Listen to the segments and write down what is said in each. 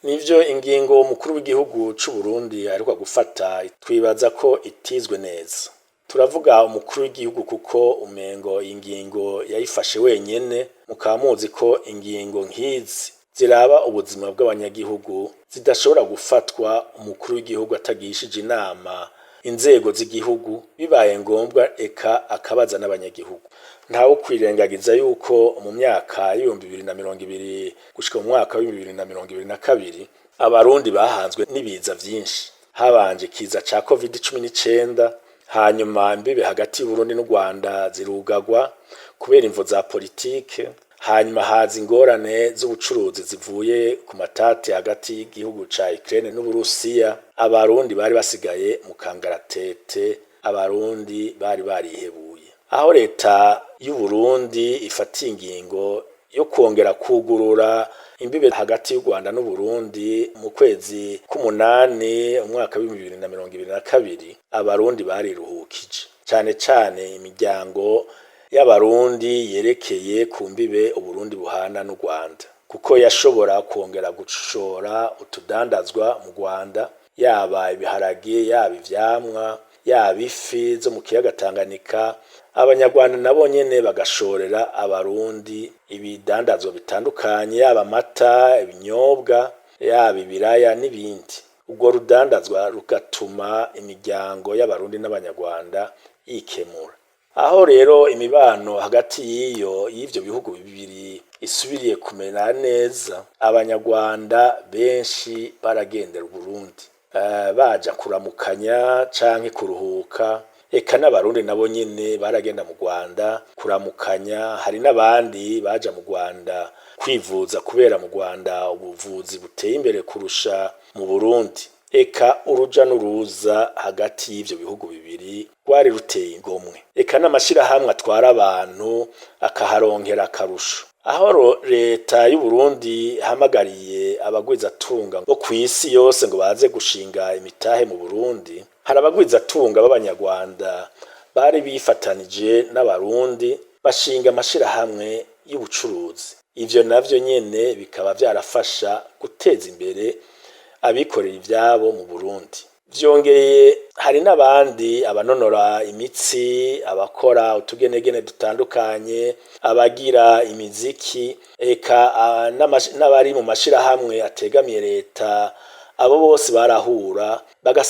Nivyo, ingingo umukuru w'igihugu c'u Burundi aheruka gufata, twibaza ko itizwe neza. Turavuga umukuru w'igihugu kuko umengo ingingo yayifashe wenyene, mukaba muzi ko ingingo nk'izi ziraba ubuzima bw'abanyagihugu zidashobora gufatwa umukuru w'igihugu atagishije inama inzego z'igihugu, bibaye ngombwa eka akabaza n'abanyagihugu. Ntawe kwirengagiza yuko mu myaka y'2020 gushika mu mwaka w'2022 Abarundi bahanzwe n'ibiza vyinshi. Habanje ikiza ca Covid-19, hanyuma imbibe hagati y'Uburundi n'u Rwanda zirugagwa kubera imvo za politike, hanyuma haza ingorane z'ubucuruzi zivuye ku matati hagati y'igihugu ca Ukraine n'Uburusiya. Abarundi bari basigaye mu kangaratete, Abarundi bari barihebuye. Aho leta y'Uburundi ifatiye ingingo yo kwongera kwugurura imbibe hagati y'u Rwanda n'Uburundi mu kwezi k'umunani umwaka w'2022, Abarundi bariruhukije, cane cane imiryango y'Abarundi yerekeye ku mbibe Uburundi buhana n'u Rwanda, kuko yashobora kwongera gushora utudandazwa mu Rwanda, yaba ibiharage, yaba ivyamwa, yaba ifi zo mu kiyaga Tanganyika. Abanyarwanda nabo nyene bagashorera Abarundi ibidandazwa bitandukanye, yaba amata, ibinyobwa, yaba ibiraya n'ibindi. Urwo rudandazwa rugatuma imiryango y'Abarundi n'Abanyarwanda yikemura. Aho rero imibano hagati y'ivyo bihugu bibiri isubiriye kumera neza, Abanyarwanda benshi baragendera Uburundi, baja kuramukanya canke kuruhuka, eka n'Abarundi nabo nyene baragenda mu Rwanda kuramukanya. Hari n'abandi baja mu Rwanda kwivuza, kubera mu Rwanda ubuvuzi buteye imbere kurusha mu Burundi. Eka uruja n'uruza hagati y'ivyo bihugu bibiri rwari ruteye igomwe, eka n'amashirahamwe atwara abantu akaharonkera akarusho. Aho leta y'Uburundi ihamagariye abagwizatunga bo kw'isi yose ngo baze gushinga imitahe mu Burundi, hari abagwizatunga b'Abanyarwanda bari bifatanije n'Abarundi bashinga amashirahamwe y'ubucuruzi. Ivyo navyo nyene bikaba vyarafasha guteza imbere abikorera ivyabo mu Burundi. Vyongeye, hari n'abandi, abanonora imitsi, abakora utugenegene dutandukanye, abagira imiziki, eka n'abari mu mashirahamwe ategamiye leta. Abo bose barahura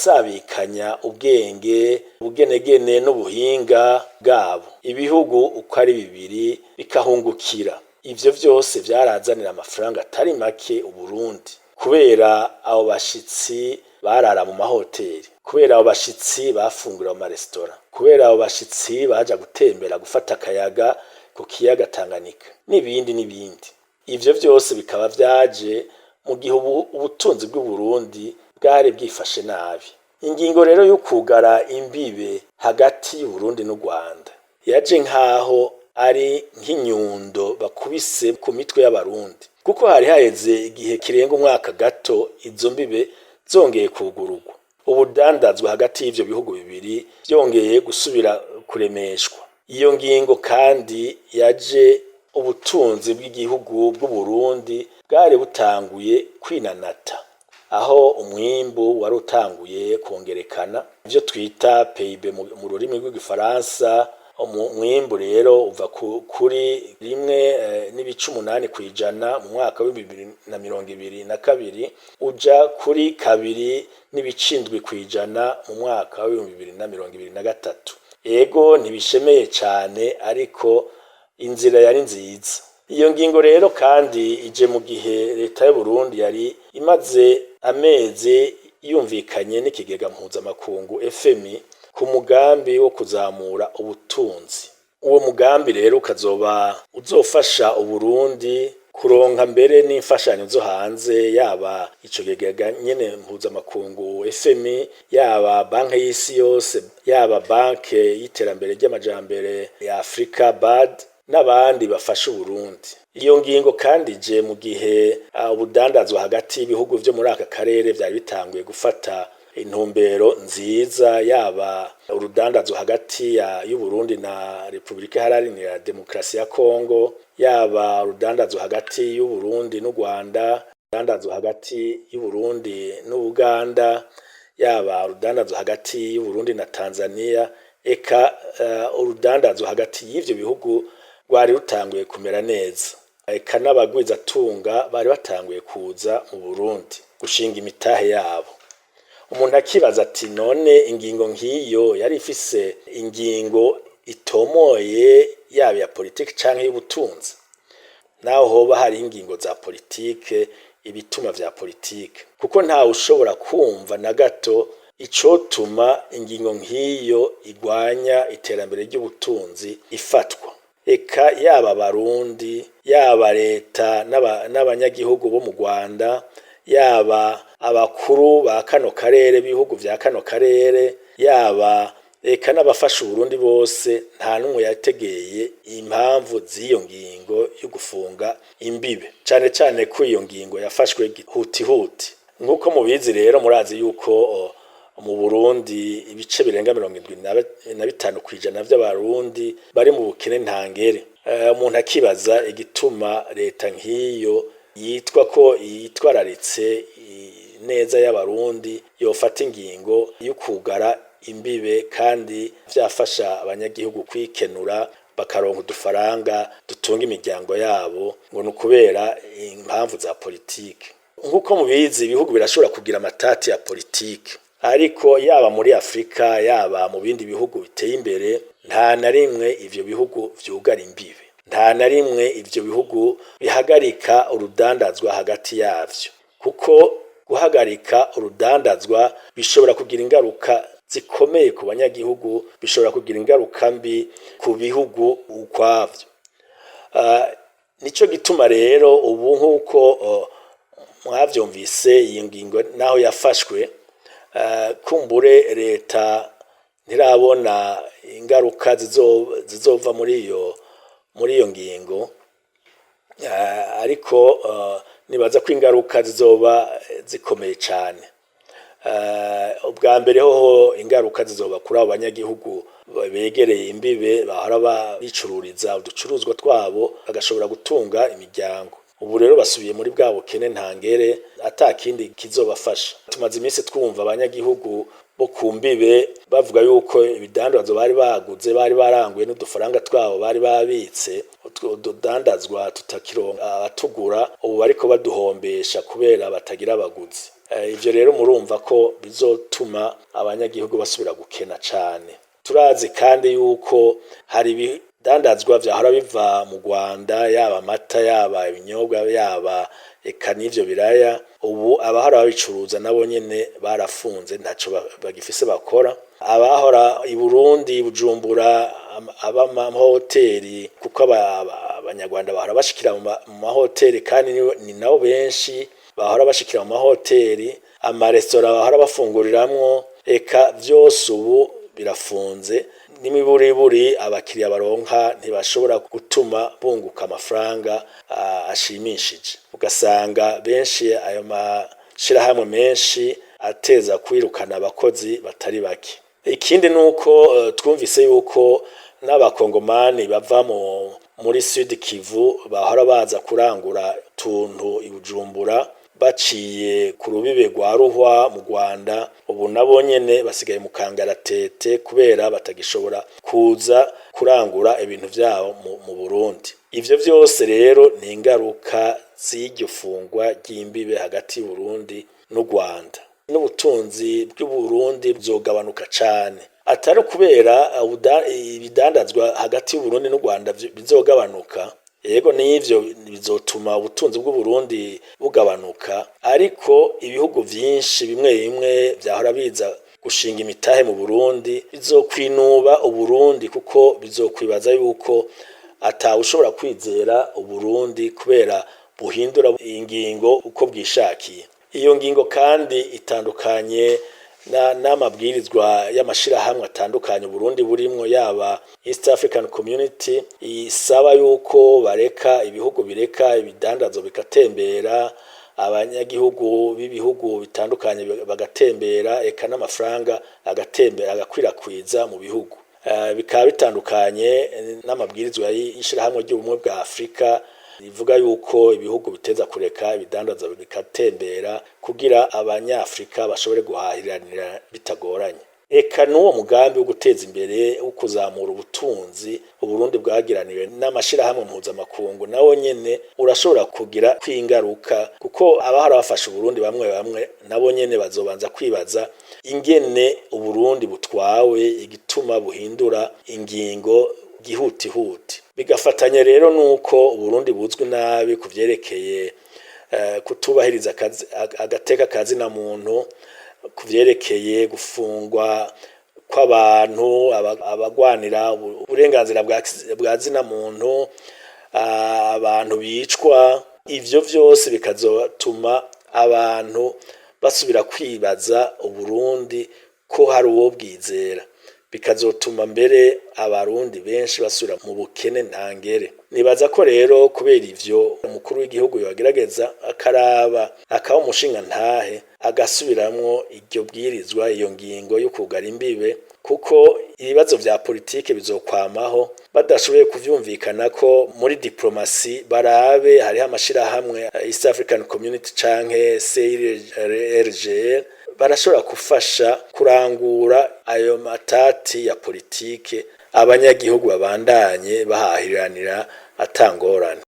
bagasabikanya ubwenge, ubugenegene n'ubuhinga bwabo, ibihugu uko ari bibiri bikahungukira. Ivyo vyose vyarazanira amafaranga atari make Uburundi, kubera abo bashitsi barara mu mahoteli, kubera abo bashitsi bafungura mu maresitora, kubera abo bashitsi baja gutembera, gufata akayaga ku kiyaga Tanganyika n'ibindi n'ibindi. Ivyo vyose bikaba vyaje mu gihe ubutunzi bw'Uburundi bwari bwifashe nabi. Ingingo rero yo kugara imbibe hagati y'Uburundi n'u Rwanda yaje nk'aho ari nk'inyundo bakubise ku mitwe y'Abarundi, kuko hari haheze igihe kirenga umwaka gato izo mbibe zongeye kugururwa, ubudandazwa hagati y'ivyo bihugu bibiri vyongeye gusubira kuremeshwa. Iyo ngingo kandi yaje ubutunzi bw'igihugu bw'Uburundi bwari butanguye kwinanata, aho umwimbu wari utanguye kongerekana, ivyo twita PIB mu rurimi rw'igifaransa. Umwimbu rero uva kuri 1.8% mu mwaka w'2022 uja kuri 2.7% mu mwaka w'2023. Ego, ntibishemeye cane, ariko inzira yari nziza. Iyo ngingo rero kandi ije mu gihe leta y'Uburundi yari imaze amezi yumvikanye n'ikigega mpuzamakungu FMI ku mugambi wo kuzamura ubutunzi. Uwo mugambi rero ukazoba uzofasha Uburundi kuronka mbere n'imfashanyo zo hanze, yaba ico kigega nyene mpuzamakungu FMI, yaba Banki y'Isi Yose, yaba Banke y'Iterambere ry'Amajambere ya Afrika, BAD, n'abandi bafasha Uburundi. Iyo ngingo kandi ije mu gihe ubudandazwa hagati y'ibihugu vyo muri aka karere vyari bitanguye gufata intumbero nziza, yaba urudandazwa hagati y'Uburundi na Repubulika Iharanira Demokarasi ya Kongo, yaba urudandazwa hagati y'Uburundi n'u Rwanda. Urudandazwa hagati y'Uburundi n'Ubuganda, yaba urudandazwa hagati y'Uburundi na Tanzania, eka urudandazwa hagati y'ivyo bihugu rwari rutanguye kumera neza. Eka n'abagwizatunga bari batanguye kuza mu Burundi gushinga imitahe yabo. Umuntu akibaza ati: none ingingo nk'iyo yari ifise ingingo itomoye, yaba iya politike canke y'ubutunzi? Naho hoba hari ingingo za politike, ibituma vya politike, kuko ntawe ushobora kumva na gato icotuma ingingo nk'iyo igwanya iterambere ry'ubutunzi ifatwa. Eka yaba Abarundi, yaba leta n'abanyagihugu bo mu Rwanda, yaba abakuru ba kano karere, b'ibihugu vya kano karere, yaba eka n'abafasha Uburundi bose, nta n'umwe yategeye impamvu z'iyo ngingo yo gufunga imbibe, cane cane ko iyo ngingo yafashwe hutihuti. Nk'uko mubizi rero, murazi yuko mu Burundi ibice birenga 75% vy'Abarundi bari mu bukene ntangere. Umuntu akibaza igituma leta nk'iyo yitwa ko yitwararitse neza y'Abarundi yofata ingingo yo kugara imbibe, kandi vyafasha abanyagihugu kwikenura bakaronka udufaranga dutunga imiryango yabo, ngo ni ukubera impamvu za politike. Nk'uko mubizi, ibihugu birashobora kugira amatati ya politike, ariko yaba muri Afurika, yaba mu bindi bihugu biteye imbere, nta na rimwe ivyo bihugu vyugara imbibe, nta na rimwe ivyo bihugu bihagarika urudandazwa hagati yavyo, kuko guhagarika urudandazwa bishobora kugira ingaruka zikomeye ku banyagihugu, bishobora kugira ingaruka mbi ku bihugu ukwavyo. Nico gituma rero ubu, nk'uko mwavyumvise, iyi ngingo naho yafashwe, kumbure leta ntirabona ingaruka zizova muri iyo ngingo, ariko nibaza ko ingaruka zizoba zikomeye cane. Ubwa mbere hoho, ingaruka zizoba kuri abo banyagihugu begereye imbibe bahora bicururiza uducuruzwa twabo bagashobora gutunga imiryango. Ubu rero basubiye muri bwa bukene ntangere, ata kindi kizobafasha. Tumaze iminsi twumva abanyagihugu bo ku mbibe bavuga yuko ibidandazwa bari baguze, bari baranguye n'udufaranga twabo bari babitse, utwo dudandazwa tutakironka abatugura, ubu bariko baduhombesha kubera batagira abaguzi. Ivyo rero murumva ko bizotuma abanyagihugu basubira gukena cane. Turazi kandi yuko hari ibidandazwa vyahora biva mu Rwanda, yaba amata, yaba ibinyobwa, yaba eka n'ivyo biraya. Ubu abahora babicuruza nabo nyene barafunze, ntaco bagifise bakora. Abahora i Burundi, Bujumbura, aba mahoteli, kuko Abanyarwanda bahora bashikira mu mahoteli, kandi ni nabo benshi bahora bashikira mu mahoteli, amaresitora bahora bafunguriramwo, eka vyose ubu birafunze. N'imiburiburi abakiriya baronka ntibashobora gutuma bunguka amafaranga ashimishije. Ugasanga benshi, ayo mashirahamwe menshi ateza kwirukana abakozi batari bake. Ikindi nuko twumvise yuko n'Abakongomani bava muri Sud Kivu bahora baza kurangura tuntu i Bujumbura baciye ku rubibe rwa Ruhwa mu Rwanda, ubu nabo nyene basigaye mu kangaratete kubera batagishobora kuza kurangura ibintu vyabo mu Burundi. Ivyo vyose rero ni ingaruka z'iryo fungwa ry'imbibe hagati y'Uburundi n'u Rwanda. N'ubutunzi bw'Uburundi buzogabanuka cane, atari kubera ibidandazwa hagati y'Uburundi n'u Rwanda bizogabanuka. Yego, n'ivyo bizotuma ubutunzi bw'Uburundi bugabanuka, ariko ibihugu vyinshi bimwe bimwe vyahora biza gushinga imitahe mu Burundi bizokwinuba Uburundi, kuko bizokwibaza yuko atawushobora kwizera Uburundi kubera buhindura ingingo uko bwishakiye. Iyo ngingo kandi itandukanye n'amabwirizwa y'amashirahamwe atandukanye Uburundi burimwo, yaba East African Community isaba yuko bareka ibihugu, bireka ibidandazwa bigatembera, abanyagihugu b'ibihugu bitandukanye bagatembera, eka n'amafaranga agatembera, agakwirakwiza mu bihugu. Bikaba bitandukanye n'amabwirizwa y'ishirahamwe ry'Ubumwe bwa Afurika. Ivuga yuko ibihugu biteza kureka ibidandaza bigatembera kugira abanyafrika bashobore guhahiranira bitagoranye. Eka n'uwo mugambi wo guteza imbere, wo kuzamura ubutunzi Uburundi bwagiraniwe n'amashirahamwe mpuzamakungu, nawo nyene urashobora kugira kwingaruka, kuko abahora bafasha Uburundi bamwe bamwe nabo nyene bazobanza kwibaza ingene Uburundi butwawe, igituma buhindura ingingo gihutihuti. Bigafatanya rero nuko Uburundi buzwi nabi ku vyerekeye kutubahiriza agateka kazina muntu, ku vyerekeye gufungwa kw'abantu, abagwanira uburenganzira bwa zina muntu, abantu bicwa. Ivyo vyose bikazotuma abantu basubira kwibaza Uburundi ko hari uwo bwizera, bikazotuma mbere abarundi benshi basubira mu bukene ntangere. Nibaza ko rero kubera ivyo umukuru w'igihugu yogerageza akaraba akaba umushinga ntahe, agasubiramwo iryo bwirizwa, iyo ngingo yo kugara imbibe, kuko ibibazo vya politike bizokwamaho badashoboye kuvyumvikana ko muri diplomasi. Barabe hariho amashirahamwe, East African Community canke CIRGL, barashobora gufasha kurangura ayo matati ya politike, abanyagihugu babandanye bahahiranira atangorane.